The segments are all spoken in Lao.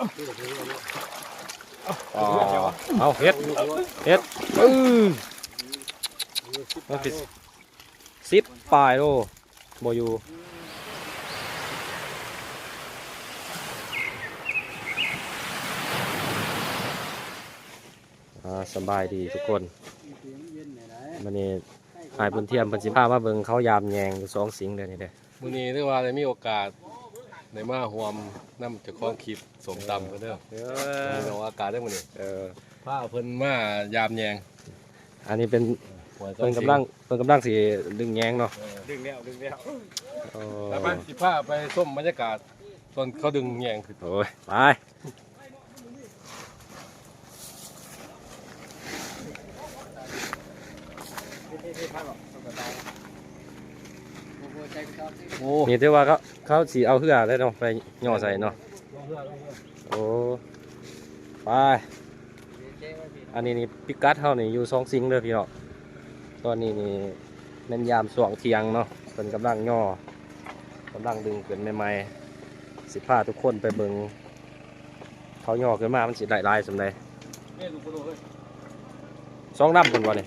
ອໍ ເອົາ ເຮັດ ເຮັດ ເອີ ມັນຊິ ສິບປາຍໂລ ບໍ່ຢູ່. ອ່າ ສະບາຍດີທຸກຄົນ ມື້ນີ້ອ້າຍບຸນທຽມເພິ່ນຊິພາມາເບິ່ງເຂົາຢາມແຍງຢູ່ສອງສິງເດີນີ້ເດີ. ມື້ນີ້ຖືວ່າໄດ້ມີໂອກາດໄດ້ມາຮ່ວມນຳເຈົ້າຂອງຄລິບສົ້ມຕຳເພິ່ນເດີ ເອີ ມີອອກອາກາດເດີມື້ນີ້ ເອີ ພາເພິ່ນມາຢາມແຍງ. ອັນນີ້ເປັນ ເພິ່ນກຳລັງ ເພິ່ນກຳລັງຊິດຶງແຍງເນາະ ເອີ ດຶງແລ້ວ ດຶງແລ້ວ ໂອ້ ໄປ ໄປ ຊິພາໄປຊົມບັນຍາກາດຕອນເຂົາດຶງແຍງຂຶ້ນ. ໂອ້ຍ ໄປ. ໂອ້ ນີ້ຖືວ່າເຂົາ ເຂົາຊິເອົາເຮືອແລ້ວເນາະ ໄປຍໍໃສ່ເນາະ. ໂອ້ ໄປ. ອັນນີ້ນີ້ພິກັດເຮົານີ້ຢູ່ສອງສິງເດີພີ່ນ້ອງ. ຕອນນີ້ນີ້ແມ່ນຍາມຊ່ວງທ່ຽງເນາະ ເພິ່ນກຳລັງຍໍ ກຳລັງດຶງຂຶ້ນໃໝ່ໆ ຊິພາທຸກຄົນໄປເບິ່ງ ເຂົາຍໍຂຶ້ນມາມັນຊິໄດ້ຫຼາຍສ່ຳໃດ. ສອງລຳເພິ່ນວ່ານີ້.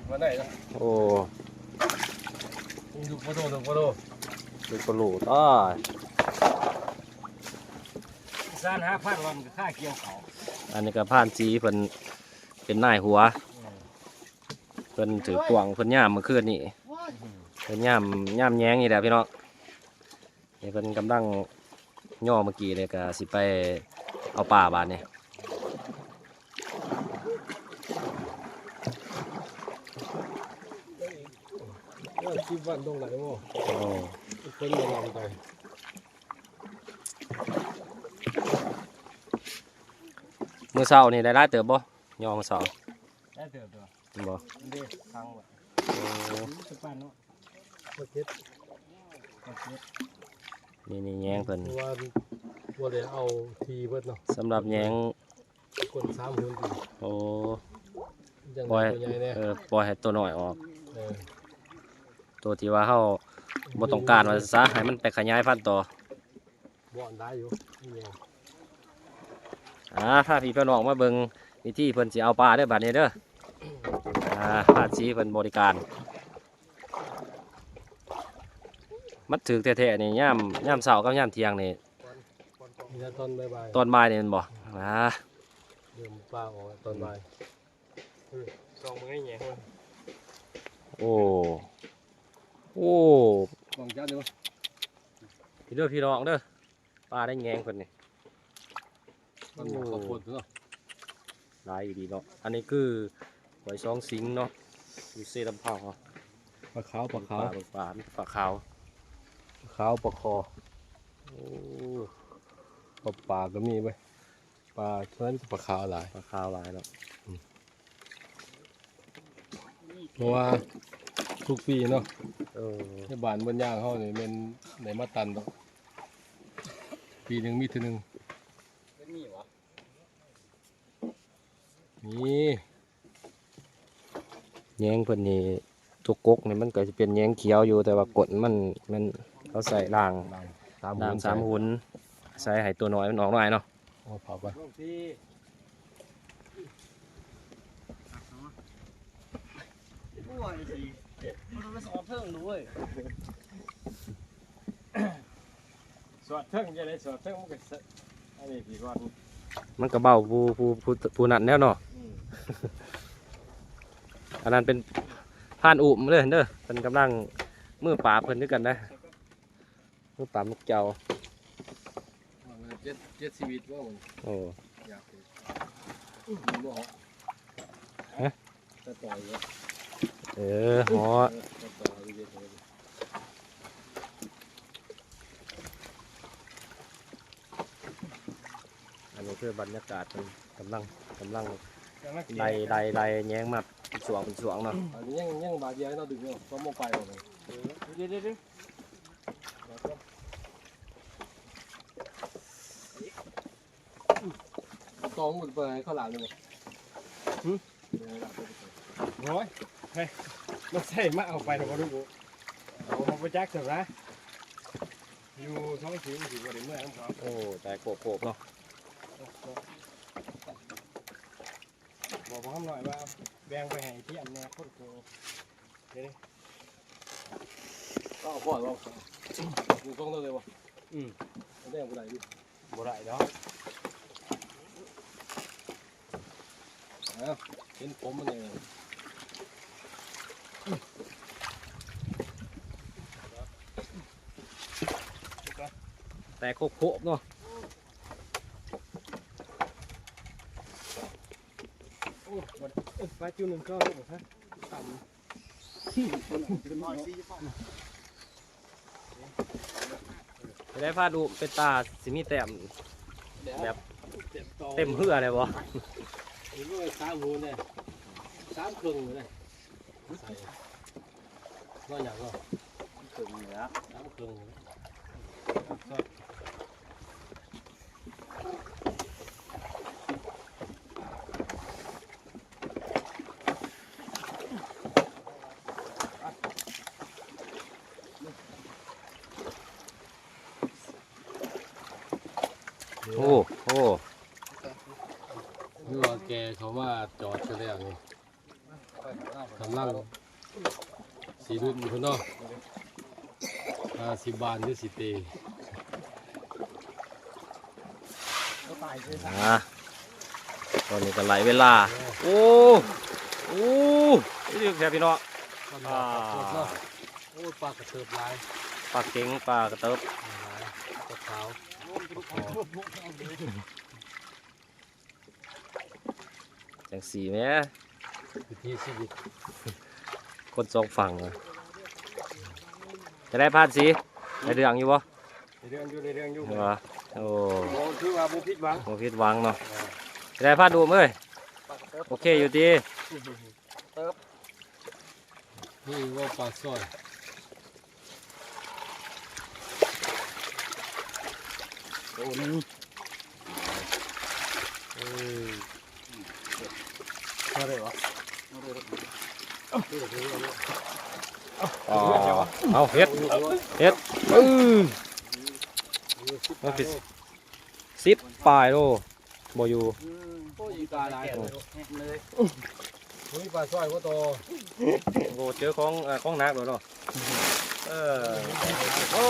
ມາໄດ້ເນາະ ໂອ້ ລູກປະໂດ ລູກປະໂດ ລູກປະໂດ ຕາຍ ສານຫາພັນລຳກໍຄ່າກ່ຽວເຂົ້າ. ອັນນີ້ກໍພານສີເພິ່ນເປັນນາຍຫົວ ເພິ່ນຖືກກວາງ ເພິ່ນຍາມມື້ຄືນນີ້ ເພິ່ນຍາມ ຍາມແຍງນີ້ແຫຼະພີ່ນ້ອງ. ນີ້ເພິ່ນກຳລັງຍໍເມື່ອກີ້ນີ້ ກໍຊິໄປເອົາປາບາດນີ້. ເອີ ສິບວັນຕົງໄດ້ບໍ່? ໂອ້ ເພິ່ນບໍ່ລຳໄປ. ມື້ເຊົ້ານີ້ໄດ້ຫຼາຍເຕີບບໍ່? ຍໍມື້ເຊົ້າ ຫຼາຍເຕີບຕົວະ ບໍ່? ເດ້ ຄັງບໍ່? ໂອ້ ສະປານເນາະ. ມາເກັບ ມາເກັບ ນີ້ ນີ້ແຍງເພິ່ນ ເພາະວ່າບໍ່ໄດ້ເອົາທີ່ເບິດເນາະ ສຳລັບແຍງ ກົນສາມຫຸນ. ໂອ້ ຢ່າງ ປ່ອຍ ໂຕໃຫຍ່ແດ່ ເອີ ປ່ອຍໃຫ້ໂຕນ້ອຍອອກ ເອີ ໂຕທີ່ວ່າເຮົາບໍ່ຕ້ອງການວ່າຊັ້ນຊະ ໃຫ້ມັນໄປຂະຫຍາຍພັນຕໍ່. ບໍ່ອັນຕະລາຍຢູ່ ນີ້ແຍງ. ອ່າ ພາພີ່ພານ້ອງມາເບິ່ງວິທີເພິ່ນຊິເອົາປາເດີ ບາດນີ້ເດີ. ອ່າ ພາສີເພິ່ນບໍລິການ ມັນຖືກແທ້ໆນີ້ ຍາມ ຍາມເຊົ້າກັບຍາມທ່ຽງນີ້ ມີແຕ່ຕອນບ່າຍໆ ຕອນບ່າຍນີ້ແມ່ນບໍ່? ອ່າ ເລີ່ມປາອອກຕອນບ່າຍ. ອືມ ອືມ ສອງມື້ໃຫຍ່ ໂອ້ ໂອ້ ກອງຈັບຢູ່ ພີ່ເດີ ພີ່ນ້ອງເດີ. ປາໄດ້ແຍງເພິ່ນນີ້ ມັນເຂົ້າໂພດເນາະ ຫຼາຍອີ່ຫຼີເນາະ. ອັນນີ້ຄືຫ້ວຍສອງສິງເນາະ ຢູ່ເຊລຳເພົາເຮົາ. ປາຂາວ ປາຂາວ ປາ ປາຂາວ ປາຂາວ ປາຂາວ ປາຄໍ່. ໂອ້ ປາ ປາກໍມີເວີ້ຍ ປາ ສ່ວນປາຂາວຫຼາຍ ປາຂາວຫຼາຍເນາະ. ອືມ ເພາະວ່າທຸກປີເນາະ ເອີ ໃນບ້ານເມືອງຍາງເຮົານີ້ແມ່ນໄດ້ມາຕັນດອກ ປີໜຶ່ງມີເທື່ອໜຶ່ງ. ມີ ແຍງເພິ່ນນີ້ ຕົວກົກນີ້ມັນກໍຊິເປັນແຍງຂຽວຢູ່ ແຕ່ວ່າກົ້ນມັນແມ່ນເຂົາໃສ່ລາງ ລາງສາມຫຸນ ໃສ່ໃຫ້ຕົວນ້ອຍມັນອອກໜ້ອຍເນາະ. ໂອ້ ເຜົາກ່ອນ ໂອ້ຍ ມັນໄປສອດເທິງເດ້ ສອດເທິງຈັ່ງໃດ ສອດເທິງມັນກໍ ອັນນີ້ພີ່ກ່ອນ ມັນກໍເບົາຜູ້ ຜູ້ ຜູ້ ຜູ້ນັ້ນແລ້ວເນາະ. ອືມ ອັນນັ້ນເປັນພານອຸ້ມເດີ ເດີ ເພິ່ນກຳລັງ ມືປາບເພິ່ນຄືກັນນະ. ຄືປາໝຶກເຈົ້າ ເຈັດ ເຈັດຊີວິດບໍ່? ໂອ້ ຢາກ ບໍ່ອອກ ຮະ ຕາຕ່ອຍ ເອີ ເຫາະ ເອີ ຕາຕ່ອຍ ອັນນີ້ຄືບັນຍາກາດ ເພິ່ນກຳລັງ ກຳລັງ ກຳລັງ ໄລ່ ໄລ່ ໄລ່ແຍງມາເປັນຊ່ວງ ເປັນຊ່ວງເນາະ. ອັນນີ້ຍັງ ຍັງບາດດຽວໃຫ້ເຮົາດຶງເນາະ ສອງໂມງປາຍ ເດີ ເດີ ເດີ ຕອງມັນໄປເຂົ້າຫຼາມນີ້ບໍ່? ຫຶ? ໂອ້ຍ ເຮີ້ຍ ມັນໃສ່ມາເອົາໄປແລ້ວບໍ່ຮູ້. ເອົາ ເຮົາບໍ່ຈັກຊັ້ນນະ ຢູ່ສອງສິວຊິບໍ່ໄດ້ເມືອນຳເຂົາ. ໂອ້ ຕາຍໂຄບໆເນາະ. ບອກພໍ່ຄຳນ້ອຍວ່າແບ່ງໄປໃຫ້ເທີຍນແດ່ຄົນໂກ. ເດ້ ເອົາພໍລອງ ມີຂອງເລີຍບໍ່? ອືມ ແດງບໍ່ໄດ້ດິ ບໍ່ໄດ້ດອກ. ເອົາ ເຫັນຜົມມັນເລີຍ ແຕກໂຄບໆເນາະ. ໂອ້ ປາຈຸໜຶ່ງກໍລົງຮະ ຕ່ຳ. ໄດ້ພາດດູເປັນຕາ ຊິມີແຕ້ມ ແບບເຕັມເຮືອໄດ້ບໍ່? ສາມຫູນເດ້ ສາມເຄິ່ງເດ້ ໃສ່ ບໍ່ຫຍັງເນາະ ເຄິ່ງນີ້ລະ ສາມເຄິ່ງ. ໂອ້ ໂອ້ ເຮືອແກ່ເຂົ້າມາຈອດຊະແລ້ວນີ້. ກຳລັງຊິລຸ້ນພຸ້ນເນາະ ວ່າຊິບານຫຼືຊິເຕ. ອ່າ ຕອນນີ້ກໍໄລ່ເວລາ. ໂອ້ ໂອ້ ນີ້ແທ້ພີ່ນ້ອງ. ອ່າ ໂອ້ ປາກະເຕີບຫຼາຍ ປາເກັງ ປາກະເຕີບຫຼາຍ ປາຂາວ ປາຂາວ. ຈັ່ງຊີ້ແໝ່ ວິຖີຊີວິດຄົນສອງຝັ່ງ. ຈະໄດ້ພາດສີ ໄດ້ເລື່ອງຢູ່ບໍ່? ໄດ້ເລື່ອງຢູ່ ໄດ້ເລື່ອງຢູ່. ໂອ້ ຖືວ່າບໍ່ຜິດຫວັງ ບໍ່ຜິດຫວັງເນາະ. ຈະໄດ້ພາດດູມເອີຍ ໂອເຄຢູ່ຕິ? ເຕີບ ນີ້ວ່າປາຊອຍ ໂຕໜຶ່ງ. ເອີ ພໍໄດ້ບໍ່? ອໍ ເອົາ ເຮັດ ເຮັດ ເອີ ມັນຊິ ສິບປາຍໂລ ບໍ່ຢູ່. ອືມ ໂອ້ຍ ອີກາຫຼາຍເລີຍ ເຮີ້ຍ ປາຊອຍບໍ່ໂຕ. ໂອ້ ເຈີຂອງ ເອີ ຂອງໜັກໂລດເນາະ. ເອີ ໂອ້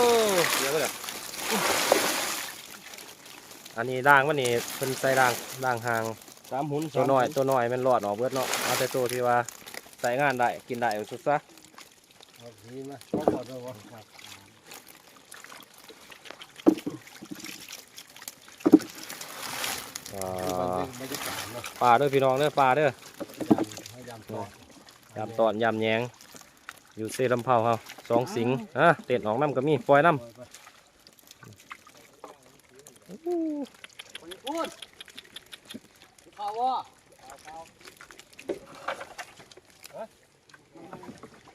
ເສຍໄປແລ້ວ. ອັນນີ້ດ່າງມັນນີ້ ເພິ່ນໃສ່ດ່າງ ດ່າງຫ່າງ ສາມຫຸນ ໂຕນ້ອຍ ສາມຫຸນ ໂຕນ້ອຍແມ່ນລອດອອກເບິດເນາະ. ເອົາແຕ່ໂຕທີ່ວ່າໃຊ້ງານໄດ້ ກິນໄດ້ ສຸກຊະ. ເອົາຫີນມາ ຂໍຂໍເດີ. ອ່າ ບັນຍາກາດເນາະ ປ່າເດີພີ່ນ້ອງເດີ ປ່າເດີ ຍາມ ຍາມຕອນ ຍາມຕອນ ຍາມແຍງ ຢູ່ເຊລຳເພົາເຮົາ ສອງສິງ. ອ່າ ເຕັ້ນອອກນຳກໍມີ ປ່ອຍນຳ. ໂອ້ໂຫ ເຂົ້າບໍ່?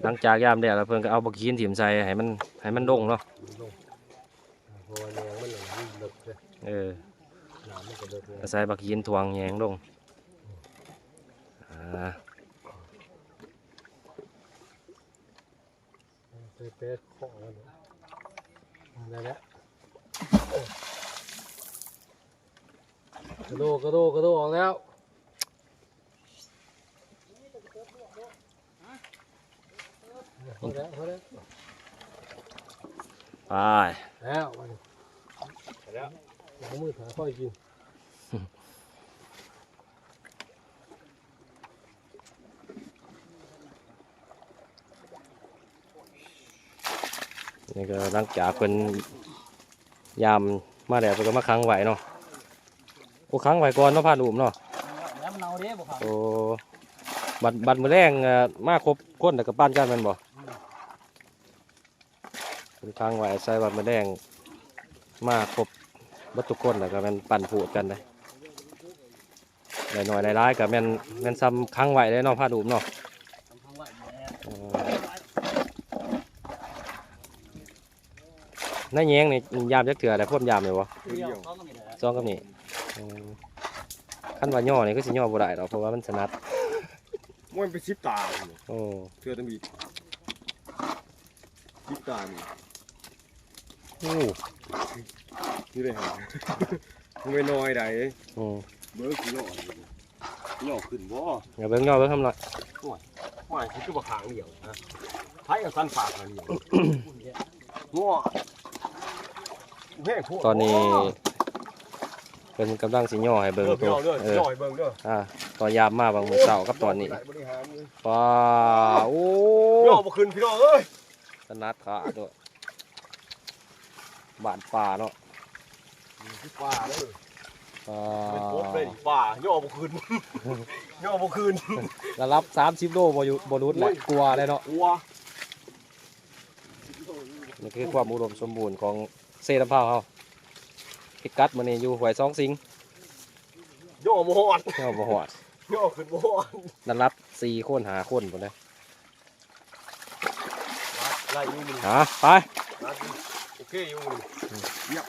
ຫຼັງຈາກຢາມແລ້ວ ແລ້ວເພິ່ນກໍເອົາບັກຫີນຖິ້ມໃສ່ໃຫ້ມັນ ໃຫ້ມັນລົງເນາະ. ລົງ ເພາະວ່າແຍງມັນ ມັນເລິກເດ້. ເອີ ນ້ຳມັນກໍເລິກ ອາໄສບັກຫີນຖ່ວງແຍງລົງ. ອ່າ ເຕະໆ ເຄາະມັນ ນັ້ນແຫຼະ. ກະໂດດ ກະໂດດ ກະໂດດອອກແລ້ວ. ພໍແລ້ວ ພໍແລ້ວ ໄປແລ້ວ ໄປແລ້ວ ເອົາມືຫາຂ້ອຍກິນ. ນີ້ກໍຫຼັງຈາກເພິ່ນ ຍາມມາແລ້ວເພິ່ນກໍມາຂັງໄວ້ເນາະ. ໂອ້ ຂັງໄວ້ກ່ອນເນາະ ພານອຸ້ມເນາະ. ແລ້ວມັນເນົ່າເດ້ ບໍ່ຂັງ. ໂອ້ ບັດ ບັດມື້ແລງ ເອີ ມາຄົບຄົນແລ້ວກໍປານກັນແມ່ນບໍ່? ອືມ ເພິ່ນຂັງໄວ້ໃສ່ ບັດມື້ແລງມາຄົບເບິດທຸກຄົນແລ້ວກໍແມ່ນປັ້ນພູດກັນເດ້. ໄດ້ໜ້ອຍໄດ້ຫຼາຍກໍແມ່ນ ແມ່ນສ່ຳຂັງໄວ້ເດ້ເນາະ ພານອຸ້ມເນາະ. ເອີ ໃນແຍງນີ້ຢາມຈັກເທື່ອແລ້ວ? ພວມຢາມຢູ່ບໍ່? ສອງກັບນີ້. ເອີ ຄັນວ່າຍໍນີ້ຄືຊິຍໍບໍ່ໄດ້ດອກ ເພາະວ່າມັນສະໜັດ. ໂອ້ຍ ເປັນສິບຕາ. ໂອ້ ເທື່ອທຳອິດ. ตานี่ โอ้ นี่เลยฮะ มันน้อยใด๋ อืม เบิ่งสิย่อ ย่อขึ้นบ่ อย่าเบิ่ง ย่อเบิ่งทำหน่อย โอ้ย โอ้ย คือบ่ข้างเดียวนะ ไผเอาสันปากข้างเดียว โอ้ย แห้งโพด ตอนนี้ เพิ่นกำลังสิย่อให้เบิ่ง เออ พี่น้องเด้อ เออ ย่อให้เบิ่งเด้อ อ่า ตอนยามมาบางมื้อเช้ากับตอนนี้ บริหารเลย ว้า โอ้ ย่อบ่ขึ้นพี่น้องเอ้ย ถนัดขาโดด บ้านป่าเนาะ นี่คือป่าเด้อ อ่า เป็นกบเลยนี่ ป่า ย่อบ่ขึ้น ย่อบ่ขึ้น ระดับสามสิบโลบ่อยู่ บ่หลุดแหละ โอ้ย กลัวเลยเนาะ กลัว นี่คือความอุดมสมบูรณ์ของเซลำเภาเฮา พิกัดมื้อนี้อยู่ห้วยสองสิงห์ ย่อบ่ฮอด ย่อบ่ฮอด ย่อขึ้นบ่ฮอด ระดับสี่คนห้าคนพุ้นเด้อ ไล่อยู่มื้อนี้ หา ไป ไล่อยู่ โอเคอยู่มื้อนี้ เยียบ